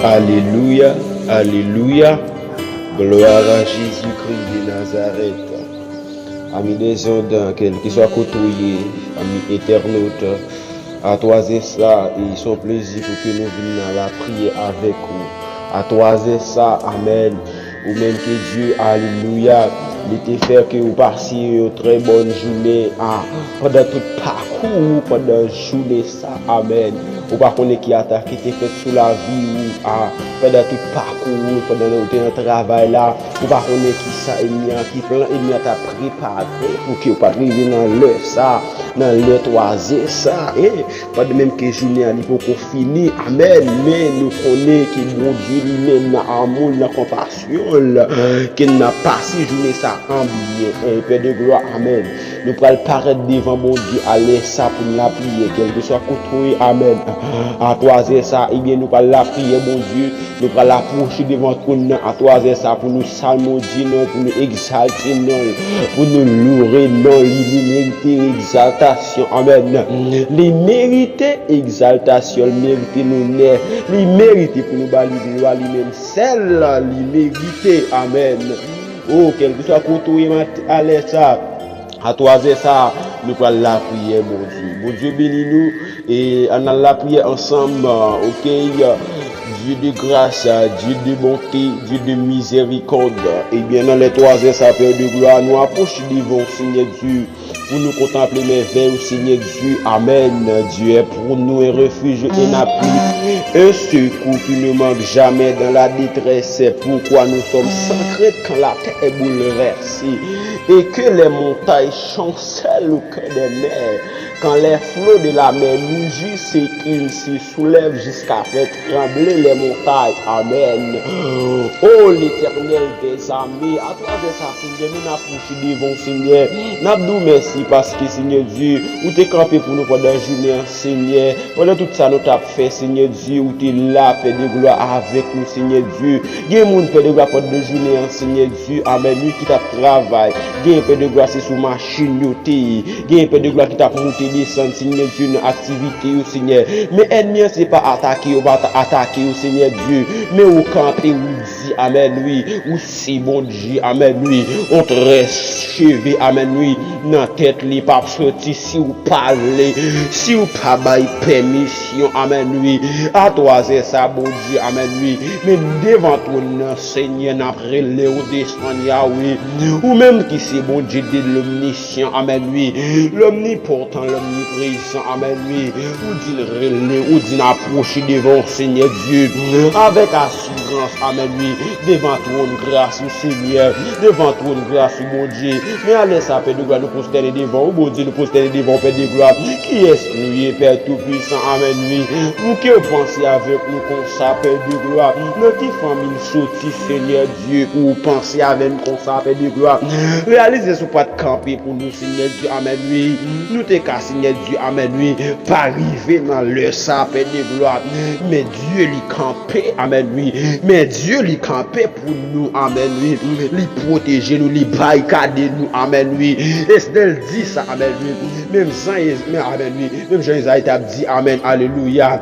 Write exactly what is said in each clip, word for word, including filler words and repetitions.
Alelouya, alelouya. Glwa a Jezikri de Nazarèt. Ami dèzòd, kèlkeswa kote w ye, ami entènot, a twazè sa, e se yon plezi pou ke nou vin nan lapriyè avèk ou. A twazè sa, amèn. Ou menm ke Dye, alelouya, li te fè ke ou pase yon trè bòn jounen a, pandan tout pakou ou, pandan jounen sa, amèn. Ou pa konnen ki atak ki te fèt sou lavi ou a, pandan tout pakou ou, pandan ou te nan travay la, ou pa konnen ki sa enmi an, ki plan enmi an t ap prepare pou ke ou pa t rive nan lè sa, nan lè twazè sa, e, pandan menm ke jounen an li poko fini, amèn, men nou konnen ke Bondye li menm nan amou l, nan konpasyon l, ke n ap pase jounen sa an byen, e, Pè de glwa, amèn. Nou pral parèt devan Bondye a lè sa pou n lapriyè, kèlkeswa kote w ye, amèn. A twazè sa, ebyen, nou pral lapriyè, Bondye. Nou pral apwoche devan twòn nan a twazè sa pou nou salmodye non l, pou nou egzalte non l, pou nou loure non li. Li merite egzaltasyon, amèn. Li merite egzaltasyon, li merite lonè, li merite pou nou ba li glwa, li menm sèl li merite, amèn. O, kèlkeswa kote w ye mat-, a lè sa, a twazè sa, nou pral lapriyè, Bondye. Bondye beni nou, e ann al lapriyè ansanm, oke? Dieu de grâce, Dieu de bonté, Dieu de miséricorde. Ebyen, nan lè twazè sa, Pè de glwa, nou apwoche devan w, Senyè Dye, pou nou kontanple mèvèy ou, Senyè Dye. Amèn. Dieu est pour nous un refuge, un appui, un secours qui ne manque jamais dans la détresse. C'est pourquoi nous sommes sans crainte quand la terre est bouleversée et que les montagnes chancellent au cœur des mers. Quand les flots de la mer mugissent et qu'ils se soulèvent jusqu'à faire trembler les montagnes. Amèn. O Letènèl dèzame, atravè sa, Senyè, nou n ap pwoche devan w, Senyè. N ap di w mèsi paske, Senyè Dye, ou te kanpe pou nou pandan jounen an, Senyè. Pandan tout sa nou t ap fè, Senyè Dye, ou te la, Pè de glwa, avèk nou, Senyè Dye. Gen moun, Pè de glwa, pandan jounen an, Senyè Dye, amèn, wi, ki t ap travay. Gen, Pè de glwa, se sou machin yo te ye. Gen, Pè de glwa, ki t ap moute desann, Senyè Dye, nan aktivite yo, Senyè. Men ènmi an, se pa atake yo pa ta-, atake yo, Senyè Dye. Men ou kanpe, ou di, amèn, wi. Ou se Bondye, amèn, wi. On trè cheve, amèn, wi. Nan tèt li p ap soti si w pa vle, si w pa bay pèmisyon, amèn, wi. A twazè sa, Bondye, amèn, wi. Men devan twòn nan, Senyè, n ap rele w desann, Yawe. Ou menm ki se Bondye de lomnisyan, amèn, wi. Lomnipòtan, lomniprezan, amèn, wi. Ou di n rele, ou di n apwoche devan w, Senyè Dye, avèk asirans, amèn, wi, devan twòn gras ou, Senyè, devan twòn gras ou, Bondye. Men alè sa, Pè de glwa, nou pwostène devan ou, Bondye, nou pwostène devan ou, Pè de glwa. Kiyès nou ye, Pè Toupisan, amèn, wi, pou ke w panse avèk nou konsa, Pè de glwa? Nan ki fanmi n soti, Senyè Dye, pou w panse avè n konsa, Pè de glwa? Reyalize si w pa t kanpe pou nou, Senyè Dye, amèn, wi. Nou te ka, Senyè Dye, amèn, wi, pa rive nan lè sa, Pè de glwa. Men Dye li kanpe, amèn, wi. Men Dye li kanpe pou nou, amèn, wi. Li pwoteje nou, li barikade nou, amèn, wi. Estèl di sa, amèn, wi. Menm jan, men, amèn, wi. Menm jan Ezayi t ap di, amèn, alelouya.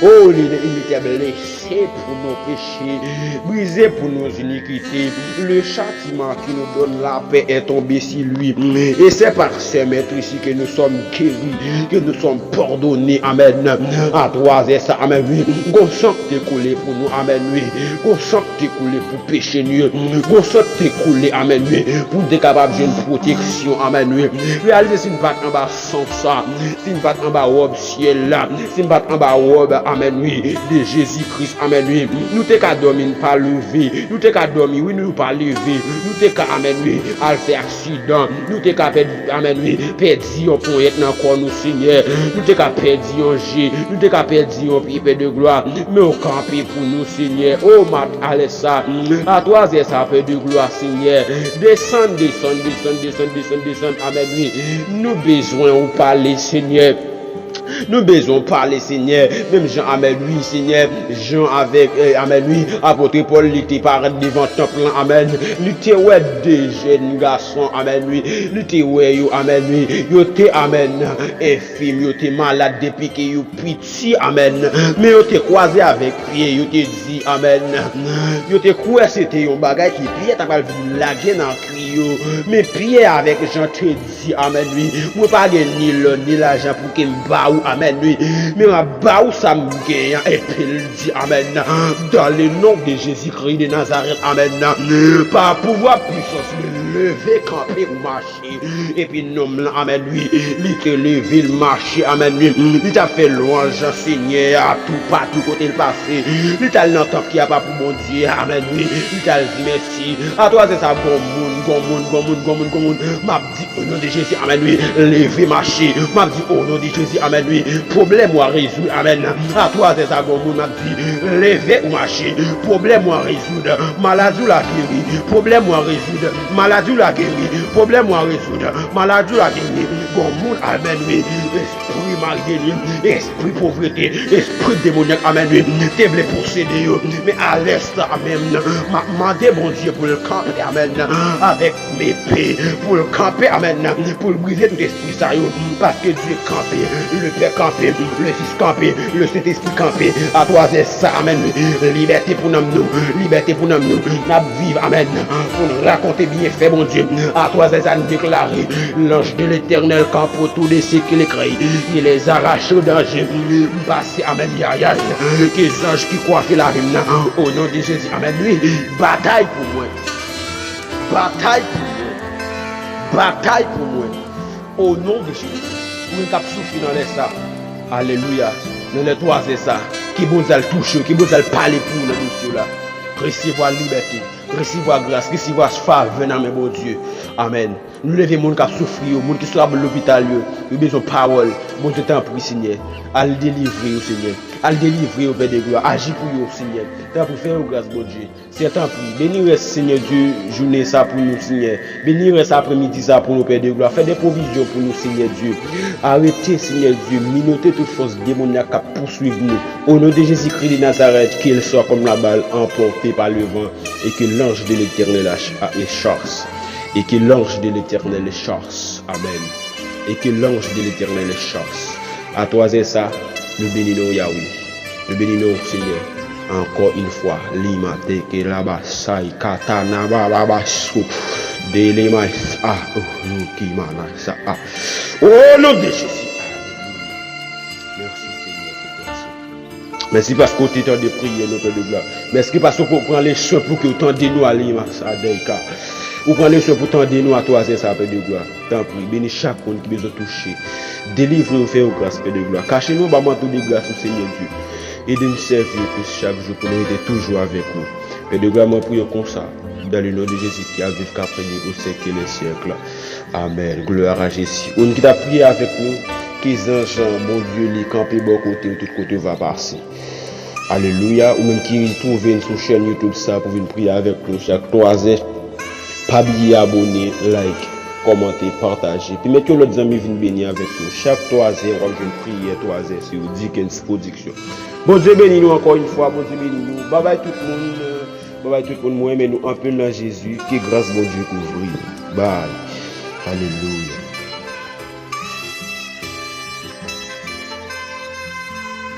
O, li, li te blese pou nos péchés, brisé pour nos iniquités. Le châtiment qui nous donne la paix est tombé sur lui. Et c'est par ses meurtrissures que nous sommes guéris, que nous sommes pardonnés. Amèn. A twazè sa, amèn, wi. Gon san k te koule pou nou, amèn, wi. Gon san k te koule pou peche nou yo. Gon san k te koule, amèn, wi. Pou n te kapab jwenn pwoteksyon, amèn, wi. Reyalize si n pa t anba san sa, si n pa t anba wòb syèl la, si n pa t anba wòb, amèn, wi, de Jezi Kris, amèn, wi, nou te ka dòmi, n pa leve, nou te ka dòmi, wi, nou pa leve, nou te ka, amèn, wi, al fè aksidan, nou te ka pèdi, amèn, wi, pèdi yon ponyèt nan kò nou, Senyè, nou te ka pèdi yon je, nou te ka pèdi yon pye, Pè de glwa, men w kanpe pou nou, Senyè, o mat alè sa, a twazè sa, Pè de glwa, Senyè, desann, desann, desann, desann, desann, desann, amèn, wi, nou bezwen w pale, Senyè. Nou bezwen pale, Senyè, menm jan, amèn, wi, Senyè, Jan avèk, eh, amèn, wi, apot Pòl, li te parèt devan tanp lan, amèn, li te wè de jèn gason, amèn, wi, li te wè yo, amèn, wi, yo te, amèn, enfim, yo te malad depi ke yo piti, amèn, men yo te kwaze avèk Pyè, yo te di, amèn, yo te kwè se te yon bagay ke Pyè ta pral vin lage nan kri yo, men Pyè avèk Jan te di, amèn, wi, mwen pa gen ni lò ni lajan pou ke m ba ou, amèn, wi, men m ap ba ou sa m genyen, epi l di, amèn, dans le nom de Jésus-Christ de Nazareth, amèn, pa pouvwa pwisans, li leve kanpe ou mache. Epi nonm lan, amèn, wi, li te leve, l mache, amèn, wi, li t ap fè lwanj Senyè a toupatou kote l pase. Li t al nan tanp ki apa pou Bondye, amèn, wi, li t al di mèsi. A twazè sa, gon moun, gon moun, gon moun, gon moun, gon moun, m ap di, o non de Jezi, amèn, wi, leve mache. M ap di, o non de Jezi, amèn, wi, pwoblèm ou a rezoud, amèn. A twazè sa, gon moun, m ap di, leve ou mache. Pwoblèm ou a rezoud, maladi w la geri. Pwoblèm ou a rezoud, maladi w la geri. Pwoblèm ou a rezoud, maladi w la geri. Gon moun, amèn, wi, espri mari de lwi, espri povrete, espri demonyak, amèn, wi, te vle posede yo. Men alèsta menm, m ap mande Bondye pou l kanpe, amèn, avèk epe, pou l kanpe, amèn, pou l brize tout espri sa yo, paske Dye kanpe, Lepè kanpe, Lefis kanpe, Lesentespri kanpe, a twazè sa, amèn, libète pou nanm nou, libète pou nanm nou, n ap viv, amèn, pou n rakonte byenfè Bondye, a twazè sa, n deklare, l'ange de l'Éternel campe autour de ceux qui le craignent, il les arrache au danger, m pase, amèn, yayay, ke zanj ki kwafe lavi m nan, o non de Jezi, amèn, wi, batay pou mwen. Batay pou mwen. Batay pou mwen. O non de Jezi. Ou menm k ap soufri nan lè sa. Alelouya. Nan lè twazè sa. Ke Bondye al touche w. Ke Bondye al pale pou ou nan dosye w la. Resevwa libète. Resevwa gras. Resevwa favè nan men Bondye. Amèn. Nou leve moun k ap soufri yo. Moun ki sou tab lopital yo. Yo bezwen pawòl. Bondye tanpri, Senyè. Al delivre yo, Senyè. Al delivre yo, Pè de glwa. Aji pou yo, Senyè. Tanpri, fè yo gras, Bondye. Sè, tanpri, beni rès, Senyè Dye, jounen sa pou nou, Senyè. Beni rès aprèmidi sa pou nou, Pè de glwa. Fè de pwovizyon pou nou, Senyè Dye. Arete, Senyè Dye, minote tout fòs demonyak k ap pouswiv nou. Au nom de Jésus-Christ de Nazareth, qu'ils soient comme la balle emportée par le vent, et que l'ange de l'Éternel ach-, a-, les chasse. Et que l'ange de l'Éternel les chasse. Amèn. Et que l'ange de l'Éternel les chasse. A twazè sa, nou beni non w, Yahweh. Nou beni non w, Senyè. Encore une fois, lima teke laba sai katana baba basu. Dele mai sa, oh, luki mana sa. Au nom de Jésus. Mèsi, Senyè, pou gras ou. Mèsi paske w te tande priyè nou, Pè de glwa. Mèsi paske w pran le swen pou ke w tande nou, Alima Sadeyka. Ou pran le swen pou tande nou a twazè sa, Pè de glwa. Tanpri, beni chak moun ki bezwen touche. Delivre yo, fè yo gras, Pè de glwa. Kache nou anba manto de gras ou, Senyè Dye. Ede n sèvi w plis chak jou pou nou rete toujou avèk ou. Pè de glwa, mwen priye konsa. Dans le nom de Jésus qui a viv, k ap renye au siècle des siècles. Amèn. Glwa a Jezi. Ou menm ki t ap priye avèk nou, ke zanj Bondye li kanpe bò kote w tout kote w va pase. Alelouya. Ou menm ki twouve n sou chèn YouTube sa pou vin priye avèk nou chak twazè, pa bliye abone, like, kòmante, pataje. Epi mèt yon lòt zanmi vin beni avèk nou. Chak twazè, w ap jwenn priyè twazè sou Dickens Production. Bondye beni nou ankò yon fwa, Bondye beni nou. Babay tout moun. Babay tout moun, mwen renmen nou anpil nan Jezi. Ke gras Bondye kouvri. Bay. Alelouya.